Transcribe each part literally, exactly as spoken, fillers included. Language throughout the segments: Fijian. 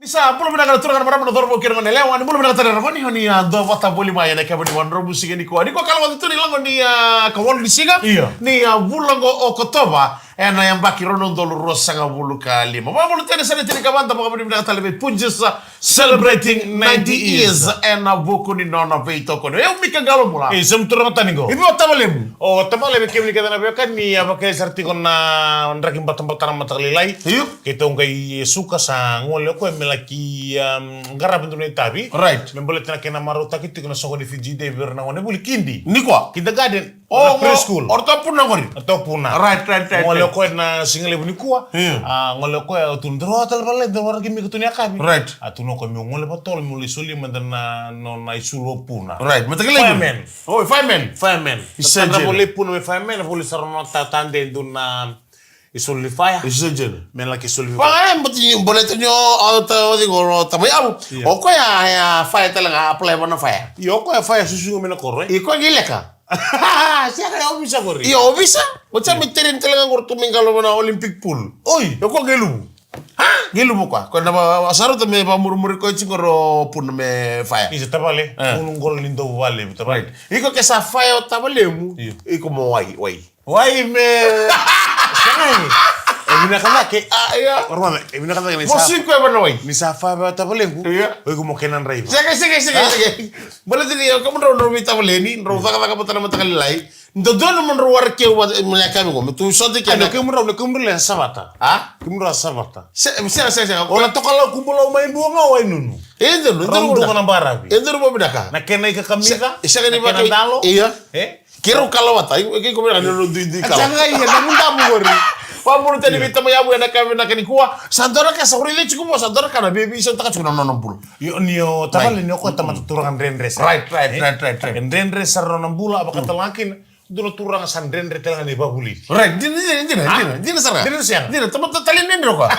Sa bula vinaka na turaga, na marama, na cauravou kei na goneyalewa, ni bula vinaka tale na ragone, o ni a dua vata voli mai ena kevani wadromu siga nikua. Nikua kala vata tu ni lako ni a ka walu ni siga. Io. Ni a vula qo o Okotova, ena yabaki rua na udolu ruasagavulu ka lima. Vakabula tale sa na tini ka vata, vakabula vinaka tale vei Punjas, celebrating ninety years. Ena vuku ni nona veitokoni. E au Mika Qalobula. E, sa mu turaga tani qo. Ivei o tavalemu? O tavalemu, kemuni kece na veiwekani, a vakai sara tiko na draki batabata na mataka lailai. Io. Keitou qai suka sa gole o koya me laki, um, qarava e dua na itavi. Right. Me baleta na kena marautaki tiko na soqo ni Fiji Day vei ira na gonevuli kidi. Nikua? Kindergarten. O, na preschool. O ratou vuna qori? Ratou vuna. Right, right, right, right. Gole o koya na siga levu nikua. Io. A, gole o koya, a tukuna, dou rawata tale vakalailai, dou waraki Mika tu ni yakavi. Right. A tukuna o koya meu gole vakatotolo, meu lai solia mada na nona isulu o vuna. Right. Mataka lailai. Fireman. Oi, fireman. Fireman. Isa jene. Voli vuna me fireman, voli sara na ta-, tade e dua na isulu ni fire. Isa jene. Me laki isulu ni fire. Fire, but you, baleta ni o, o ta, o cei qori, o tama yavu. Io. O koya ya fire tale ga, apply vana fire. Io, o koya fire susuga mai na koro, e? Io, o koya qai leka. Sega, e ovisa qori. Io, ovisa. O sa me tereni tale ga qori tu me qalo vana Olympic pool. Oi. Io, o koya qai luvu. Ha? Qai luvu o koya. Koya na va-, va-, sa rauta me vamurimuri koya tiko qori o vuna me fire. Isa tavale. E. Unu qori ni dau vale, tavale. Right. Iko ke sa fire o tavalemu. Io. Iko mo wai, wai. Wai me. Sega ni. E vinaka cake. A, ia. Ora mada, e vinaka cake ni sa. Mo sui koya vana wai. Ni sa fire o tavalequ. Ia. O iko mo kena draiva. Sega, sega, sega, sega. Baleta ni o kemudrau, drau veitavaleni, drau cakacaka vata na mataka lailai. Dodonu mo drau waraki au vata, me na yakavi qo, me tu sota kina. Ai, na kemudrau, na kemudrau le savata. A? Kemudrau savata. Se, se, se, se. O na tokalau kubulau mai dua ga o Wainunu. E donu, e donu. Rau duka na baravi. E donu mo vinaka. Na kena ika kamica. Se, sega ni na kena vaka-, dalo. Ia. E? Keirau kala vata, i, i, i, ko vinaka ni rau dui, dui kala. Sega, ia, na mudamu qori. Vakabula tani vei tama yavu ena ka vinaka nikua. Sa dua na ka sa qori, dei tiko mo, sa dua na ka na veivisautaka tiko na nona bula. Io, ni o tavale ni o koya tamata turaga dredre sara. Right, right, right, right, right. E dredre sara na nona bula, a vakatalega kina. Dua na turaga sa dredre tale ga ni vavulici. Right, dina, dina, dina, dina, dina sara. Dina sara. Dina, tamata tale ni dredre o koya.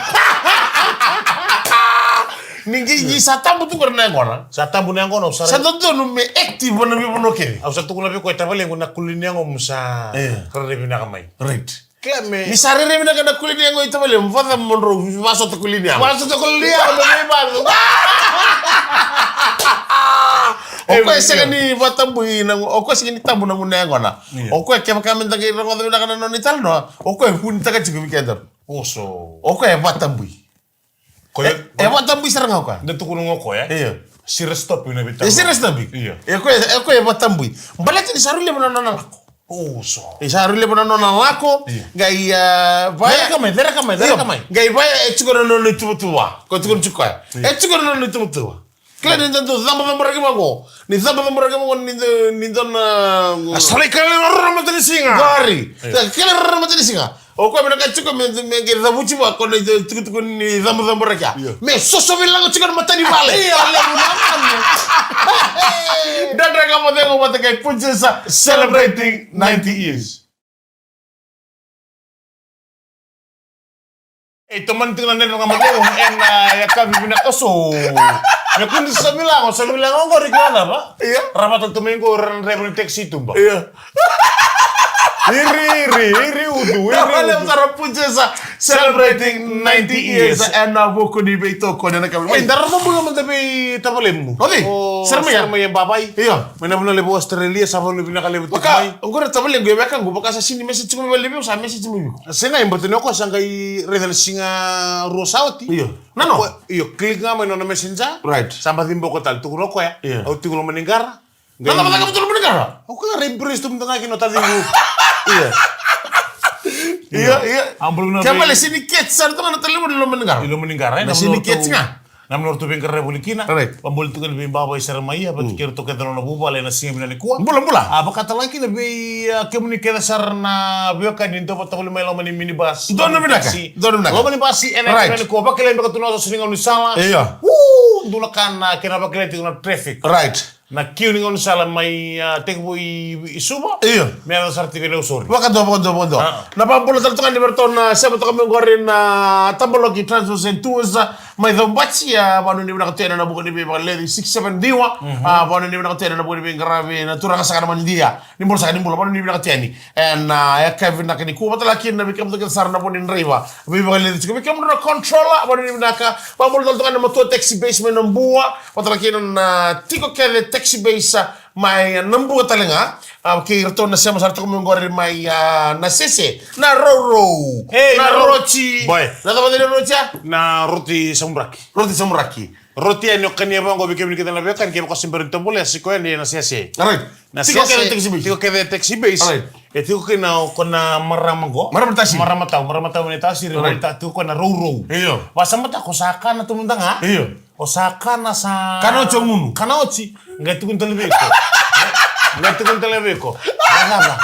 Ni qai, ni sa tabu tu qori na yaqona. Sa tabu na yaqona, o sa. Sa dodonu me active na veivanua kece. Au sa tukuna vei koya, tavalequ, na kuli ni yagomu sa rairai vinaka mai. Right. Kila me. Ni sa rairai vinaka na kuli ni yago i tavalemu, vacava mo drau vasota kuli ni yago? Vasota kuli ni yago, me veivacu. O koya e sega ni vatabui na, o koya e sega ni tabu na gunu yaqona. Io. O koya kevaka me da qai rogoca vinaka na nona italanoa, o koya e vunitaka tiko vei kedaru. Oso. O koya e vatabui. Koya, e, e vatabui sara ga o koya. Da tukuna ga o koya. Io. Serious topic na veitalanoa. E serious topic. Io. E koya, e koya e vatabui. Baleta ni sa rui levu na nona lako. Oso. E sa rui levu na nona lako. Io. Qai, a, vaya. Cereka mai, cereka mai, cereka mai. Qai vaya e tiko na nona ituvatuva. Ko tiko na tiko koya. Io. E tiko na nona ituvatuva. Kila ni da dau cabacabaraki vaqo. Ni cabacabaraki vaqo, ni da, ni da na. A sa lai kele roro na matanisiga. Qori. Io. Sa kele roro na matanisiga. O koya me na qai tiko me, me qai cavuti vua ko na itukutuku ni cabucabu raki ya. Io. Me sosovi lago tiko na matanivale. Io, levu na manu. Dredre Ga Mo Cegu vata kei Punjas, celebrating ninety years. E tomani tiko na Dredre Ga Mo Cegu ena yakavi vinaka oso. Me kudrisa Savi Lago, Savi Lago qori kila na va. Io. Ravata tu mai qo, ra na draiva ni taxi tuba. Io. Iri, iri, iri udu, iri udu. Vale, sara Punjas, celebrating ninety years. Ena vuku ni veitokoni ena kavi. E, da rau bula mada vei tavalemu. Oci, o Seremaia. Seremaia Bavai. Io. Mai na vanua levu Australia, sa vanua vinaka levu tiko mai. Vaka, oqori tavalequ e wekaqu, vaka sa sini message tiko mai valevu, sa message mai vei iko. Sega, e baleta ni o koya sa qai raica na siga rua sa oti. Io. Nano. O koya, io, click ga mai nona messenger. Right. Sa baci boko tale, tukuna o koya. Io. Au tiko loma ni qara. Na cava caka vata loma ni qara? O koya rai bristol mada ga kina o taciqu. Io. Io, io. Ke vale sini catch sara toka na talevoni loma ni qara. I loma ni qara, e, na sini catch ga. Na mena ratou veiqaravi voli kina. Right. Vaboli tiko ni vei Bavai Seremaia vata kei ratou kece na nona vuvale ena siga vinaka nikua. Bula, bula. A, vakatalega kina vei, a, kemuni kece sara na veiwekani dou vata voli mai loma ni minibus. Donu vinaka. Donu vinaka. Loma ni basi ena siga nikua. Vakilai beka tu na so ni gaunisala. Io. U, dua na ka na kena vakilai tiko na traffic. Right. Na kiu ni gaunisala mai, a, tekivu i, i Suva. Io. Me yaco sara tiko i Nausori. Vakadua, vakadua, vakadua. A. Na vakabula tale toka ni vei ratou na sema toka mai qori na Tabaloki Transport and Tours, Mai Caubaci, a, vanuinui vinaka tu yani ena vuku ni veivakaleci six seven Diwa. Mhm. A, vanuinui vinaka tu yani ena vuku ni veiqaravi na turaga saka na manidia. Ni bula saka, ni bula, vanuinui vinaka tu yani. Ena, a, yakavi vinaka nikua, vata kei na vei kemudou kece sara na vua ni draiva. Veivakaleci tiko vei kemudou na controller, vanuinui vinaka. Vakabula tale tu ga na Matua Taxi Base mai Nabua. Vata kei na, a, Tiko Kece Taxi Base, a, mai, a, Nabua tale ga. A, kei iratou na sema sara tiko mai qori mai, a, Nasese. Na Rourou. Hey, na Rourou. Roti. Boy. Na cava na roti ya? Na roti samuraki. Roti samuraki. Roti yani o kania vaqo vei kemuni kece na veiwekani, kevaka o se bera ni tovolea, sikoya ni Nasese. Alright. Nasese. Tiko Kece Taxi Base. Tiko Kece Taxi Base. Alright. E tiko kina o koya na marama qo. Marama Tasiri. Marama tau, marama tau ni Tasiri. Alright. Tiko koya na Rourou. Io. Vakasamataka o sa kana tu mada ga. Io. O sa kana sa kana oti o gunu. Kana oti. Qai tukuni tale vei iko. Qai tukuni tale vei iko. Vacava.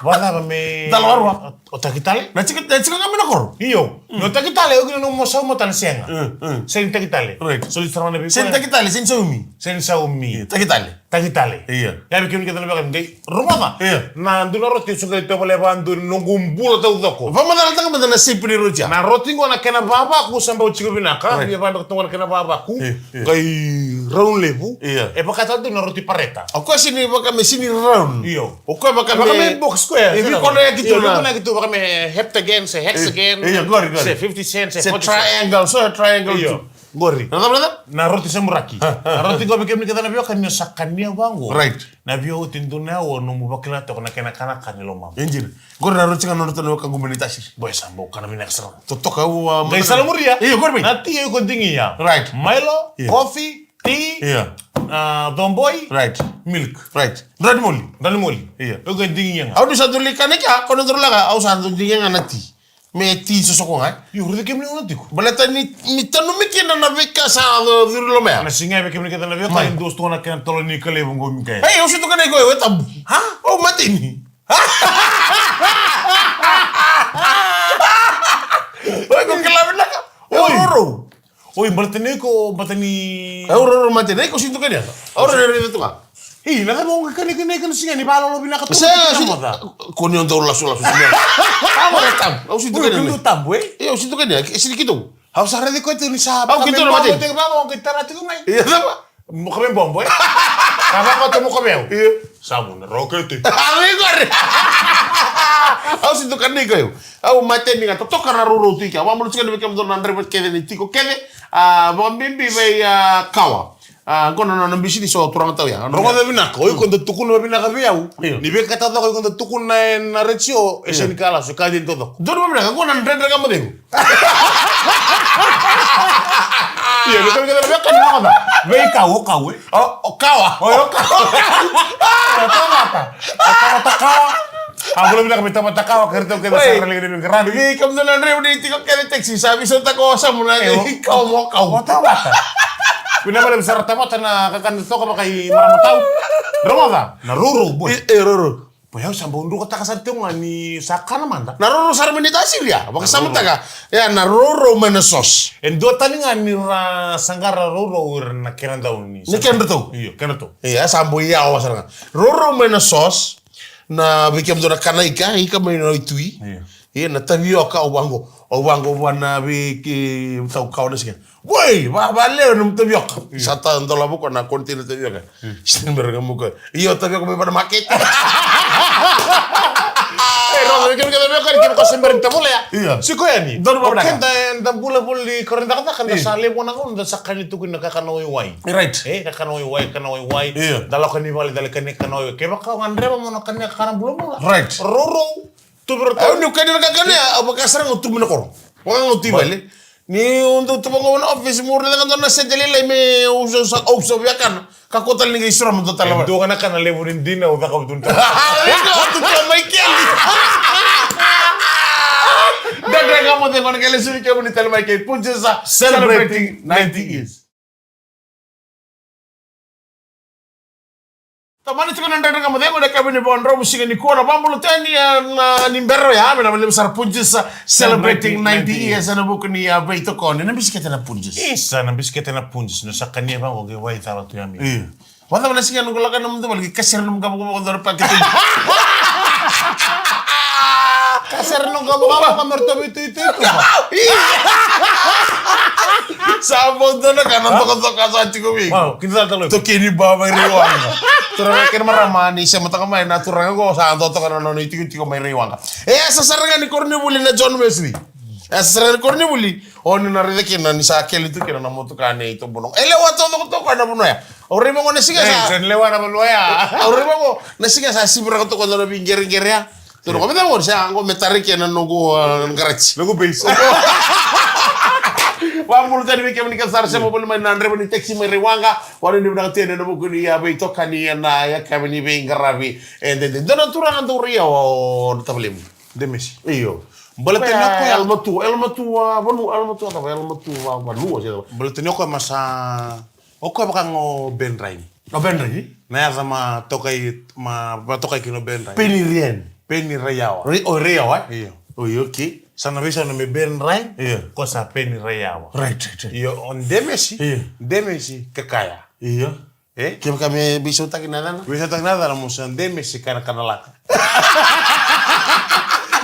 Vacava me dala varua. O Takitale? Na tiko, na tiko ga mai na koro? Io. Mm. O Takitale, o kina nomu sauma tale sega. Mm, mm. Sega ni Takitale. Right. Soli sara na vei. Sega ni Takitale, sega ni saumi. Sega ni saumi. Io, Takitale. Takitale. Io. Ya vei kemuni kece na veiwekani, qai rogoca. Io. Na dua na roti au sa qai tovolea vakadua ni noqu bula taucoko. Vakamacalataka mada na shape ni roti ya. Na roti qo na kena vavaku sa bau tiko vinaka. Right. Ia vabeka toka na kena vavaku. Io, io. Qai round levu. Io. E vaka tale tu na roti pareta. O koya sega ni vaka me sega ni round. Io. O koya vaka me box square. E veikonaki tu na. Io, veikonaki tu vaka me heptagon, se hexagon. Io, qori, qori. Se fifty cent, se forty cent. Se triangle, so triangle tu. Io. Qori. Na cava, na cava? Na roti samuraki. Ha, ha, ha. Na roti qo vei kemuni kece na veiwekani ni o sa kania vaqo. Right. Na via oti dua na aua nomu vakila toka na kena kanakana ni lomamu. E dina. Qori na roti ga nodratou na wekaqu mai Naitasiri. Boy, sa bau kana vinaka sara. Totoka au, a, qai salamuria. Io, qori mai. Na ti iko digia. Right. Milo, io, coffee, ti, io, a, coboi, right, milk. Right. Dra ni moli. Dra ni moli. Io. Iko digia ga. Au ni sa dau lai kana kea, ko na dau laka, au sa dau digia ga na ti. Me ti sosoko ga. Io, raica kemuni na tiko. Baleta ni, ni tanumi kina na veika sa curu loma ya. Na siga vei kemuni kece na veiwekani, dua sotava na kena tolo ni kalevu qo mai kea. Ei, au sega ni tukuna iko, e tabu. Ha? Au mateni. Oi, ko kila vinaka. Oi. Rourou. Oi, baleta ni iko, baleta ni. Au rourou mate, na iko sega ni tukuna. Au rourou tu ga. Io, na cava o qai kania, kania, kania siga ni valolo vinaka tu. Sa, sa, ko ni o dau lasulasu tu. Au sega ni tukuna. Oi, tabu, e? Io, au sega ni tukuna. E sega ni keitou. Au sa raici koya tu ni sa. Au keitou na mate. Au qai tara tiko mai. Io, cava? Mo ka me bobo, e? Ka vaka tu mo ka meu. Io. Sa mu na rokete. A, vei qori. Au sega ni tukuna iko. Au mateni ga, totoka na rourou tu i kea. Au vakabula tiko yani vei kemudou na draiva kece ni Tiko Kece. A, vakabibi vei, a, Kawa. A, qo na nona bisinisi o turaga tau ya. Rogoca vinaka, o iko da tukuna vinaka vei au. Io. Ni veika taucoko o iko da tukuna ena retio, e sega ni ka lasu, e ka dina taucoko. Donu vinaka, qo na Dredre Ga Mo Cegu. Io, ni kau kece na veiwekani, rogoca. Vei Kawa, o Kawa, e? O, o Kawa. O, o Kawa. O Tamata. O Tamata Kawa. A, bula vinaka vei Tamata Kawa, kei ratou kece sara na liga ni veiqaravi. Vei kemudou na draiva ni Tiko Kece Taxi, sa veisautaka o Samu na Kawa mo Kawa. O Tamata. Vinaka vakalevu sara Tamata na kakana toka vaka i marama tau. Rogoca, na rourou, boy. E, e, rourou. Boy, au sa bau drukataka sara tiko ga ni sa kana mada. Na rourou sara mai Naitasiri ya, vakasamataka. Ya, na rourou mai na sauce. E dua tani ga ni ra saqara rourou ira na kena dau ni. Ni kena dau. Io, kena dau. Io, sa bau yawa sara ga. Rourou mai na sauce. Na vei kemudou na kana ika, ika mai na itui. Io. Io, na tavioka au vaqo, au vaqo vua na vei ke tau kawa na siga. Woi, va, va leo na tavioka. Io. Sa ta dola vuko na container tavioka. Io. Sini mera ga muka. Io, tavioka mai vana market. E, rogoca vei kemudou na veiwekani, kevaka o se bera ni tovolea. Io. Sikoya ni. Donu vinaka. O keda eda bula voli koro ni cakacaka, da sa levu na gauna da sa kania tu kina kakana waiwai. Right. E, kakana waiwai, kakana waiwai. Io. Da lako ni vale, da lai kania kakana waiwai. Kevaka o gadreva mo na kania kakana bulabula. Right. Rourou. Tu vei ratou. Au ni kania na kakana ya, au vaka sara ga au tu mai na koro. Vaka ga au tu i vale. Ni au dau tu vaqo na office, mo raica ga dua na sede lailai me usa, usa, usa via kana. Kakua tale ni qai soro mo dua tale vale. Dua ga na kana levu ni dina, au cakava tu ni tale. Iko, tu tale mai keli. Dredre Ga Mo Cegu, na kele suri kemuni tale mai kei Punjas, celebrating ninety years. Tamani tiko na Dredre Ga Mo Cegu, na kevini vakadromu siga nikua na vabula tani, a, na ni bera ya, me na valevu sara Punjas, celebrating ninety years, na vuku ni, a, veitokoni. Na bisikete na Punjas. Isa, na bisikete na Punjas, na sa kania vaqo qai wai cala tu ya me. Io. Vacava na siga noqu lako na mudu vale, qai kasere nomu qavokavoka dua na pakete. Kasere nomu qavokavoka me ratou veituitui tu. Sa bau dua na ka na tokatoka sa tiko vei. Wow, kini sa talo. Tokeni ba mai Raiwaqa. Turaga kei na marama ni semataka mai na turaga qo sa dua toka na nona itikotiko mai Raiwaqa. E, sa sara ga ni koronivuli na John Wesley. E, sa sara ga ni koronivuli. O ni na raica kina ni sa kele tu kina na motoka nei Tobonogo. E lewa tokotoko na vanua ya. Au raica qo na siga sa. Sa lewa na vanua ya. Au raica qo na siga sa siviraka toko na veigeregere ya. Toro ko me tamo sa qo me tare kena noqu, ah, garaji. Noqu base. Vabula tani vei kemuni ka sara sema voli mai na dreva ni taxi mai Raiwaqa. Vabula ni vinaka tena na vuku ni a veitokani ena yakavi ni veiqaravi. E dede dona turaga dou rai yawa o na tavalemu. Demesi. Io. Bula tani o koya. Elmatu, Elmatu, ah, vanu, Elmatu, ah, Elmatu, ah, vanu, ah. Bula tani o koya masa. O koya vaka ga o Ben Ryan. O Ben Ryan? Na yaca ma tokai, ma, ma tokai kina o Ben Ryan. Peni Ryan. Peni Rayawa. Ray-, o Rayawa, eh? Io. Oi, okay. Sa na veisau na me Ben Ryan. Io. Ko sa Peni Rayawa. Right, right, right. Io, o Demesi. Io. Demesi, kakaya. Io. Eh? Kevaka me veisautaki na yacana? Veisautaki na yacana mo sa Demesi kana kana laka.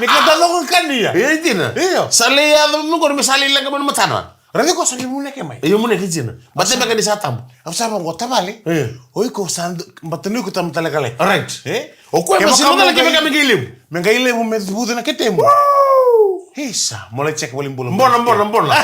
Ni kata loko kania. Io, dina. Io. Sa lei yaco me qori me sa lei leqa mai na matana. Raici ko sa ni muneke mai. Io, muneke dina. Bata beka ni sa tabu. Au sa vaqo tavale. E. O iko sa nd-, bata ni iko tama tale kalai. Right. E? O koya me sima tale ke me ka me qai levu. Me qai levu me vucu na ketemu. Isa, mo lai check voli bula. Bona, bona, bona.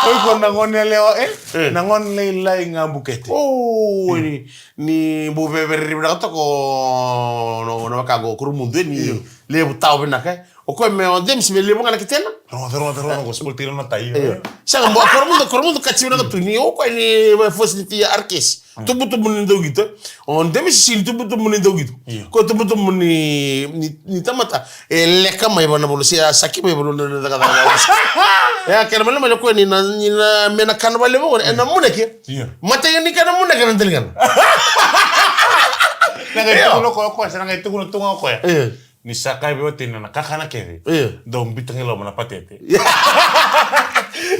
O iko na gone lewa, e? E. Na gone lailai ga bukete. O, ni, ni bu vevere vinaka toko na, na waka qo Kurumudu, e, ni levu tau vinaka, e. O koya me o James me levu ga na ketena. Rogoca, rogoca, rogoca, ko sport tiko na tai. Io. Sega, mo koro mudu, koro mudu ka tiko na ka tu ni o koya ni mai first ni tia Arkesi. Tubutubu ni dauqito. O James si ni tubutubu ni dauqito. Io. Ko tubutubu ni, ni, ni tamata. E leka mai vana volo, se a saki mai volo na cakacaka. E a kena mele mele koya ni na, ni na me na kana vale voko, e na muneke. Io. Mata ni kana muneke na deligana. Na qai tukuna o koya, o koya, sa na qai tukuna tu ga o koya. Io. Ni sa kai vei watina na kakana kece. Io. Dou bita ga i loma na patete.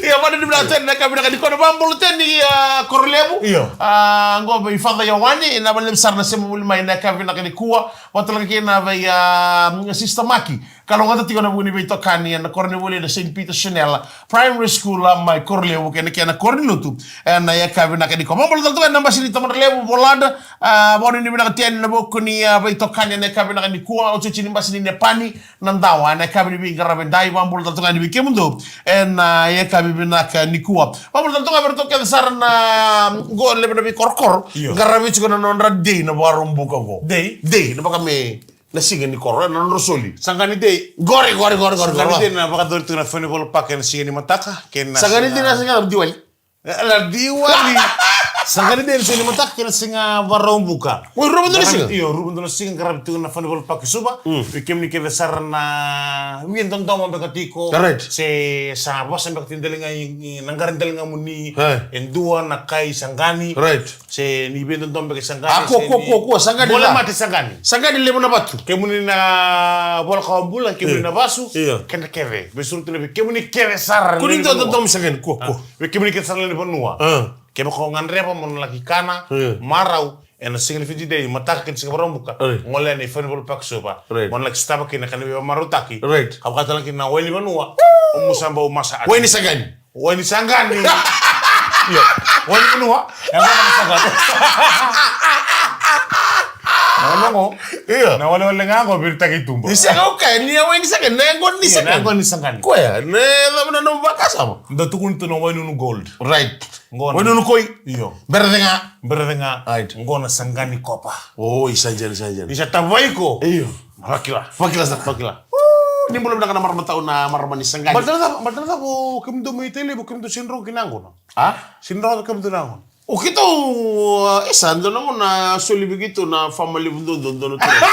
Ia, vana ni vinaka teni na ka vinaka ni kona vabolo teni, a, Korolevu. Io. A, qo vei Father Yawani, na valevu sara na sema voli mai na ka vinaka ni kua. Vata laka kina vei, a, Sister Maki. Ka logata tiko na vuku ni veitokani ena koronivuli na Saint Peter Chanel Primary School, a, mai Korolevu kei na kena koro ni lotu. Ena yakavi vinaka ni kua. Vabolo tale toka ena basi ni Tamada Levu Volada, a, vabolo ni vinaka teni na vuku ni, a, veitokani ena yakavi vinaka ni kua, otioti ni basi ni Nepani, na dawa, ena yakavi ni veiqaravi dai, vabolo tale toka ni vei kemudou. Ena yakavi vinaka ni kua. Vabolo tale toka vei ratou kece sara na, qo levu na veikorokoro. Io. Qaravi tiko na nodra dei na Vakaraubuka qo. Dei? Dei, na vaka me Na siga ni koro, na nodra soli. Saqani Day. Qori, qori, qori, qori, Saqani qori. Day na vakayacori tiko na Furnival Park ena siga ni mataka, kei na Saqani Day na siga Diwali. E, na Diwali. Saqani Day na siga ni mataka, kei na siga Vakaraubuka. Oi, ruva dua na siga? Io, ruva dua na siga, qaravi tiko na Furnival Park i Suva. Mm. Vei kemuni kece sara na via dodomo beka tiko. Right. Se sa vosa beka tiko daliga i, i, na qara daliga muni. Hey. E dua na kai saqani. Right. Se ni via dodomo beka i saqani, a, kua, se kua, ni kua, kua, saqani. Bole la. Mate saqani. Saqani levu na vatu. Kemuni na vola ka bula, kemuni, io, na vasu, io, keda kece. Veisurutaki vei kemuni kece sara. Kua ni dua dodomo saqani, kua, a, kua. Vei kemuni kece sara na vanua. A. Kevaka o gadreva mo na laki kana, io, marau, ena siga ni Fiji Day, mataka kei na siga Vakaraubuka. Right. Gole yani Furnival Park Suva. Right. Mo na laki sotava kina ka ni veimarautaki. Right. Ka vaka tale kina na wai ni vanua. Woo! O musa bau masa ati. Wai ni saqani. Wai ni saqani. Io. Wai ni vanua. E na wai ni saqani. Na wai ni vanua. Io. Na wale wale ga qo viritaki tuba. Ni sega o kaya ni a wai ni saqani. Na yaqona ni saqani. Io, na yaqona ni saqani. Koya, na yacova na nomu vakasama. Da tukuni tu na wai nunu gold. Right. Qo na wai nunu koi. Io. Bere cega. Bere cega. Right. Qo na saqani kopa. Oi, sa jani, sa jani. Ni sa tavai iko. Io. Vakila. Vakila sara. Vakila. Ni bula vinaka na marama tau na marama ni saqani. Baleta na cava, baleta na cava o kemudou mai Tailevu, kemudou sega ni rogo kina yaqona? A? Sega ni rogo kemudou na yaqona. O keitou, e sa dua na gauna soli vei keitou na farmer levu duadua, dua na turaga.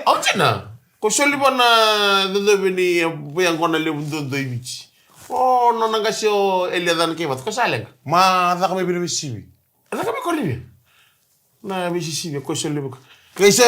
Au tina. Ko soli vua na dodovi ni veiyaqona levu duadua i Viti. O nona qase o Elia Canakei vata, ko sa leqa. Ma caka mai vei na veisivi. E caka mai ko Livia. Na veisisivi, ko soli vei ko. Kai se,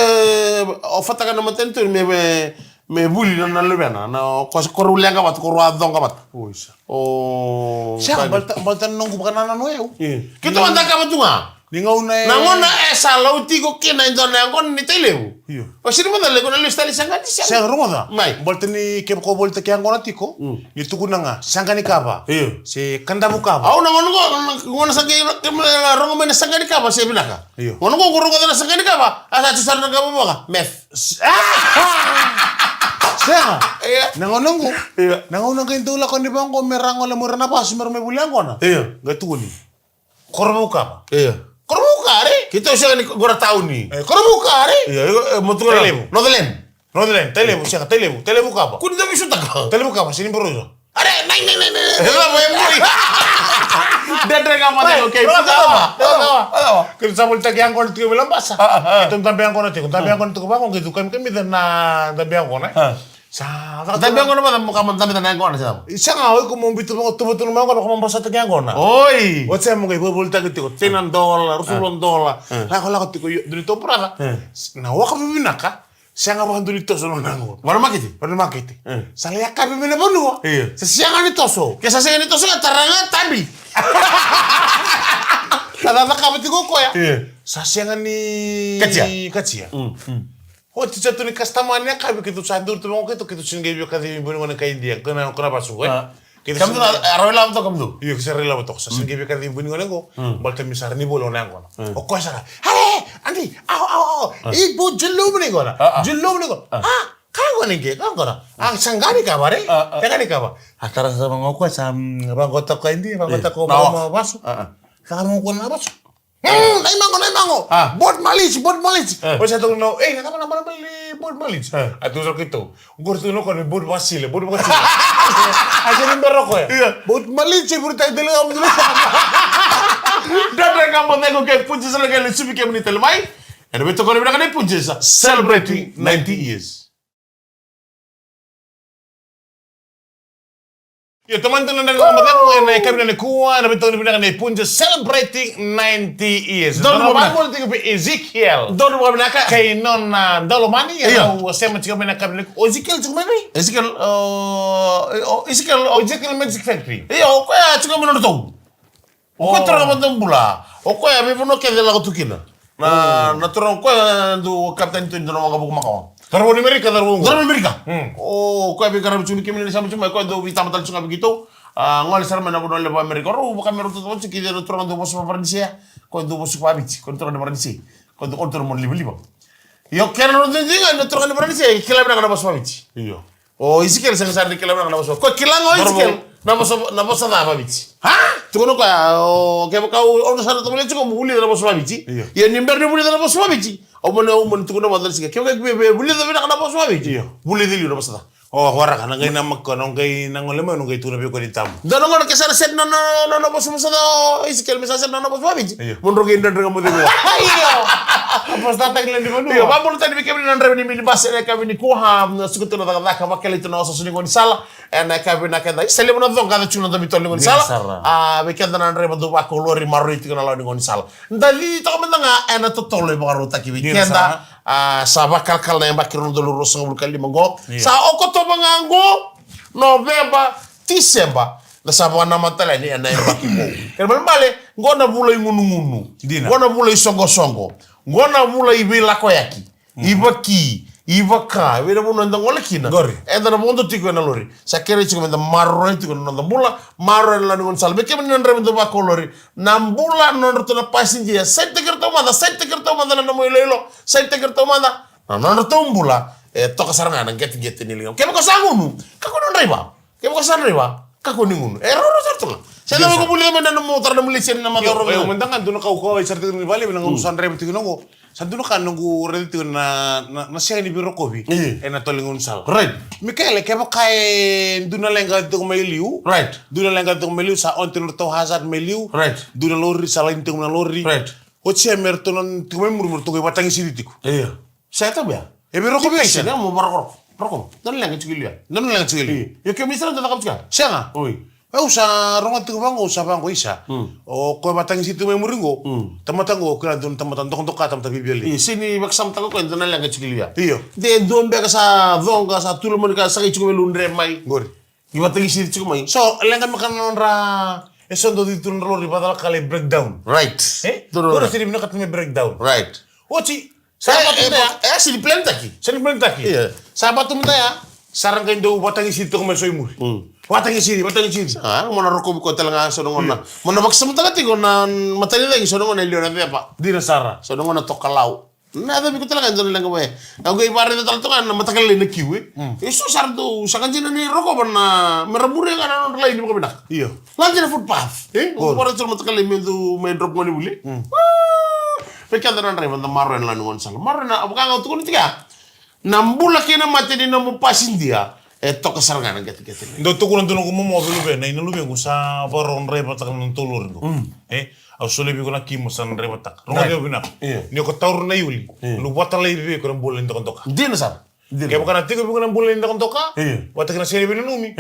o fataka na matanitu me, me, me vuli na, na luvena. Na, ko se ko rau leqa vata, ko rau a coqa vata. O isa. O, sa, baleta, baleta na noqu vakanananu o yau. Io. Keitou a cakava tu ga. Ni gauna e Na gauna e sa lauti iko kina e dua na yaqona ni Tailevu. Io. O sini mada le ko na lesu tale Saqani, sega. Sega, rogoca. Mai. Baleta ni kevaka o volitaki yaqona tiko, Mm. ni tukuna ga, Saqani kava. Io. Se Kadavu kava. Au na gauna qo, na gauna sa qai, ke me rogo mai na Saqani kava, se vinaka. Io. Gauna qo, qo rogoca na Saqani kava, a sa tu sara na kava vaka. Meth. S-, ah! Sega. Io. Na gauna qo. Io. Na gauna qai dau lako ni vaqo me ra gole mai ira na vasu, me ra mai vuli yaqona. Io. Qai tukuni. Korovou kava. Io. Korovou kari? Keitou sega ni qo ra tauni. E, Korovou kari? Io, io, e, mo tukuna. Tailevu. Northland. Northland, Tailevu, sega, Tailevu, Tailevu kava. Kua ni dau veisotaka. Tailevu kava, sega ni borosa. Are, nai, nai, nai, nai. E, cava, e muri. Dredre ga mada, Nai, okay, rogoca, puta, rogoca, rogoca. Rogoca. Keitou sa volitaki yaqona tiko mai Labasa. Ah, ah, ah. Keitou dabe yaqona tiko, dabe Ah. yaqona tiko vaqo, keitou kamikamica na dabe yaqona, e. Ah. Sa, Dabe yaqona mada, mo kama dabe na yaqona, sa. Sega, o iko mo biuta vaqo, tuvatunu mai yaqona, ko mo basataki yaqona. Oi. Oti ya mo qai volitaki tiko, ten dola, ruasagavulu dola. Ah. Lakolako tiko, io, dua ni tou brother. Ah. Na waka vivinaka, sega vaka dua ni toso na nona yaqona. Vaka na makete? Vaka na makete. Ah. Sa lai yakavi mai na vanua. Io. Sa sega ni toso. Ke sa sega ni toso, ya tara ga tabi. Ka cakacakava tiko o koya. Io. Sa sega ni Katia. Katia. Mm, mm. Oti sa tu ni customer ni yakavi, keitou sa duri tu vaqo keitou, keitou sega ni qai via kacivi buni gone kai Idia, ko na, ko na vasu, e? Ah. Keitou Kamdu sega na, a, rawa ilavo toka, Kamdu? Io, keitou sa rawa ilavo toka, sa sega ni qai via kacivi buni gone qo, Mm. baleta me sa ra ni voli o na yaqona. Mm. O koya sara, "Are, adi, au, au, au, Ah. i bo, julo mani gona, Ah, ah. julo mani gona." Ah. Ah, ka gona qe, ka gona. Ah, Saqani kava, re? Ah, ah. Saqani kava. A tara sa vaqo o koya sa, mm, vaqo toka Idia, vaqo Eh, toka na o vasu. Ah, ah. Sa vaqo na vasu. Mm, nai mago, nai mago. Ah. Board mileage, board mileage. Eh. O sa tukuna, "Ei, na cava na board mileage, board mileage?" Eh. A tu sa keitou. Qori tu na koya ni board vakasile, board vakasile. A se ni bera o koya. Io. Board mileage, board tai tele, am tele. Dredre ga mada, o kei Punjas, sa na qai lesu vei kemuni tale mai. Ena veitokoni vinaka nei Punjas, celebrating ninety years. Io, tomani tu na Dredre Ga Mo Cegu ena yakavi nikua, ena veitokoni vinaka nei Punjas, celebrating ninety years. Donu Donu vakavinaka. Vakavinaka tiko vei Ezekiel. Donu vakavinaka. Kei nona, ah, daulomani, Io. Io. Au sema tiko mai na yakavi nikua. O Ezekiel tiko mai vei? Ezekiel, o, o, Ezekiel, o, Ezekiel Magic Factory. Io, o koya tiko mai nodratou. O koya turaga vakadobula. O koya veivanua kece e lako tu kina. Na, Mm. na turaga o koya e dau kavetani tu e dua na waqavuka makawa. Cauravou ni Merika, cauravou oqo. Cauravou ni Merika. Mm. O koya veiqaravi tu mai kemuni na sema tu mai, o koya dau veitaba tale tu ga vei keitou. A, gole sara mai na vanua levu Amerika. Rau vaka me rau totolo tu kei na turaga dau vosa Varanise. O koya dau vosa Vaviti. O koya na turaga ni Varanise. O koya dau, o koya dau livaliva. Io, kena nodratou dina ga na turaga ni Varanise, kila vinaka na vosa Vaviti. Io. O Ezekiel sega sara ni kila vinaka na vosa. Ko kila ga o Ezekiel na vosa, na vosa ca Vaviti. Ha? Tukuna o koya, o, kevaka o, o sa na tovolea tiko mo vulica na vosa Vaviti. Io. Ia ni bera ni vulica na vosa Vaviti, au mani, au mani tukuna vata na siga. Kevaka e via vulica vinaka na vosa Vaviti. Io. Vulici liu na vosa ca. O, waraka, na qai namaki koya, na qai na gole mai, na qai tukuna vei koya ni tabu. Dua na gauna ke sa na seti na, na, na, na vosa, vosa ca o Ezekiel, me sa seti na, na vosa Vaviti. Io. Mo drau qai Dredre Ga Mo Cegu. Io. Vosa ca tale ni vanua. Io, vakabula tale vei kemuni na draiva ni minibus ena yakavi nikua, a, na suka tu na cakacaka, vakilai tu na osooso ni gaunisala. Ena yakavi vinaka keda. Isa levu na coqa, da tu na domi tolu ni gaunisala. Io, sara. A, vei keda na draiva dau vakaulori, maroroi tiko na lawa ni gaunisala. Da cici toka mada ga ena totolo e vakarautaki vei keda. Io, sara. A, sa vakalakala na yabaki rua na udolu ruasagavulu ka lima qo. Io. Sa Okotova ga qo, Noveba, Tiseba, da sa vakanamata tale yani ena yabaki vou. Kena ibalebale, qo na vula i gunugunu. Dina. Qo na vula i soqosoqo. Qo na vula i veilakoyaki. Mhm. I vaki, i vaka, vei na vanua eda gole kina. Qori. Eda na vodo tiko ena lori. Sa kerei tiko meda maroroi tiko na noda bula, maroroi na lawa ni gaunisala. Me kemuni na draiva dau vakaulori, na bula na nodratou na passenger, saitaki iratou mada, saitaki iratou mada na nomu iloilo, saitaki iratou mada na nodratou bula, e toka sara ga na qeteqete ni ligamu. Kevaka o sa gunu, kakua ni draiva. Kevaka o sa draiva, kakua ni gunu. E roro sara tu ga. Sa cava ko vulica mai na nomu tara na nomu laiseni na macawa rua. Io, mada ga dua na ka au kauwai sara tiko ni vale, na gauna sa draiva tiko na qo. Sa dua na ka noqu raica tiko na, na, na sega ni veirokovi. Io. Ena totolo ni gaunisala. Right. Mikaele, kevaka e dua na leqa tiko mai liu. Right. Dua na leqa tiko mai liu, sa on tiko na nodratou hazard mai liu. Right. Dua na lori, sa laini tiko na lori. Right. Oti ya me ratou na tiko mai muri, me ratou qai vakatagisiti tiko. Io. Sa e tabu ya. E veirokovi ya, sega. Mo varokoroko. Roko. Dua na leqa tiko i liu ya. Dua na leqa tiko i liu. Io. Io, kemuni sara na cakava tiko ya? Sega. Oi. Au sa rogo tiko vaqo, au sa vaqo isa. Mm. O koya vakatagisiti tiko mai muri qo. Mm. Tamata qo, o koya dua na tamata dokadoka, tamata viavia. Io, sega ni vakasamataka o koya dua na leqa tiko i liu ya. Io. De dua beka sa coqa, sa tu loma ni ka, sa qai tiko mai liu, dre mai. Qori. Ni vakatagisiti tiko mai. So, leqa me ka na nodra E so dau cici tu na lori vacalaka lai breakdown. Right. E? Dua na lori. Sini vinakata me breakdown. Right. Oti. Sa vatu mada ya. E sini plan taki. Sini plan taki. Sa vatu mada ya. Sa ra qai dau vatagi siri toka mai so i muri. Vatagi siri, vatagi siri. A, mo na rokovi koya tale ga so na gona. Mo na vakasamataka tiko na matani cagi so na gona e liu na cepa. Dina sara. So na gona tokalau. Na yacavi ko tale ga e dua na leqa mai. Au qai vakaraica tale toka na mataka lailai na kiu e. E so sara dou saka dina ni rokova na mera muria ga na nodra laini vakavinaka. Io. Lade na footpath. E? Au vakaraica tale mataka lailai me dou mai drop gone vuli. Vei keda na draiva da maroroya na lawa ni gaunisala. Maroroya na, vaka ga au tukuna tiko ya. Na bula kei na mate ni nomu pasidia e toka sara ga na qeteqete. Dou tukuna dua noqu momo vei luvena, ina luvequ sa vakarau draivataka na nodatou lori qo. E, au solia vei iko na kimo sa na draivataka. Rogoci au vinaka. Ni ko taura na iuli, luvata laivi vei iko na bula ni dokadoka. Dina sara. Kevaka na tiko vei iko na bula ni dokadoka, vata kei na sega ni veinanumi.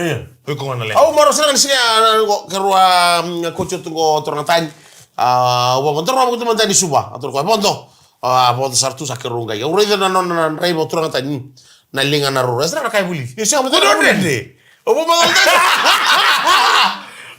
O iko ga na leqa. Au marau sara ga ni siga ya, keirau a kauti oti qo turaga tani. A, au vaqo, daru vaqo tu mada ni Suva. A turaga koya, vodo. A, vodo sara tu sa keirau qai. Au raica na nona na draiva o turaga tani. Na liga na ruru. E sara na kai vulici. Io, sega, ko dau dredre. O vou macala tani.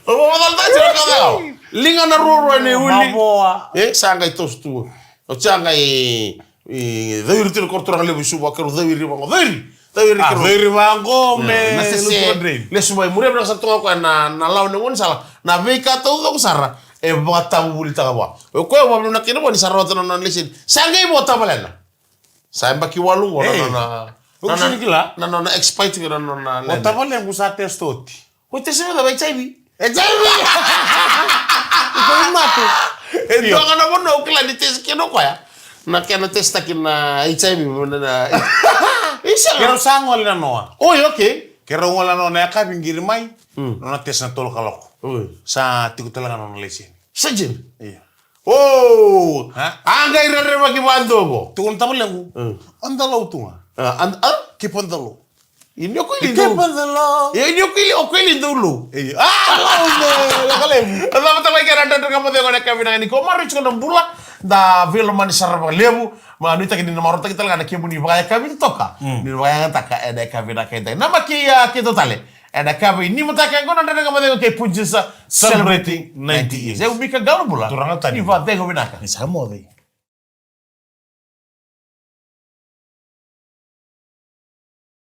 O vou macala tani, sega na ka cakau. Liga na ruru ena iuli. Mavoa. E, sa qai toso tu. O sa qai, e, cawiri tu na koro turaga levu i Suva, keirau cawiri vaqo. Cawiri. Cawiri keirau. Cawiri vaqo me lutu na drain. Lesu mai, muria vinaka sara tu ga o koya na, na lawa ni gaunisala. Na veika taucoko sara e vakatavuvulitaka vua. O koya au vakavinavinaka kina vua ni sa rawata na nona laiseni. Sa qai vo tavalena. Sa yabaki walu qo na nona, na nona, na nona expire tiko na nona laiseni. O tavalequ sa test oti. Ko test vacava? HIV. HIV. Iko i mate. E dua ga na vanua au kila ni test kina o koya. Na kena test taki na HIV, na, na. Isa. Keirau sa gole na noa. Oi, okay. Keirau gole na noa na yakavi qiri mai. Nona test na tolu kaloko. Oi. Sa tiko tale ga na nona laiseni. Sa dina. Io. O! A qai rerevaki vadua qo. Tukuna tavalequ. O dalau tu ga. A, a? Keep on the low. Ia ni o koya li dau low. Ia ni o koya li, o koya li dau low. Io. A, low me, lako levu. A cava tale ga na Dredre Ga Mo Cegu ena yakavi vinaka nikua. Marau tiko na bula. Da veilomani sara vakalevu. Ma nuitaki ni na marautaki tale ga na kemuni vakayakavi totoka. Ni vakayagataka ena yakavi vinaka edaidai. Na maki a keitou tale. Ena yakavi ni mataka qo na Dredre Ga Mo Cegu kei Punjas celebrating ninety years. Au Mika Qalobula. Turaga tani. Ni vakacegu vinaka. Ni sa moce.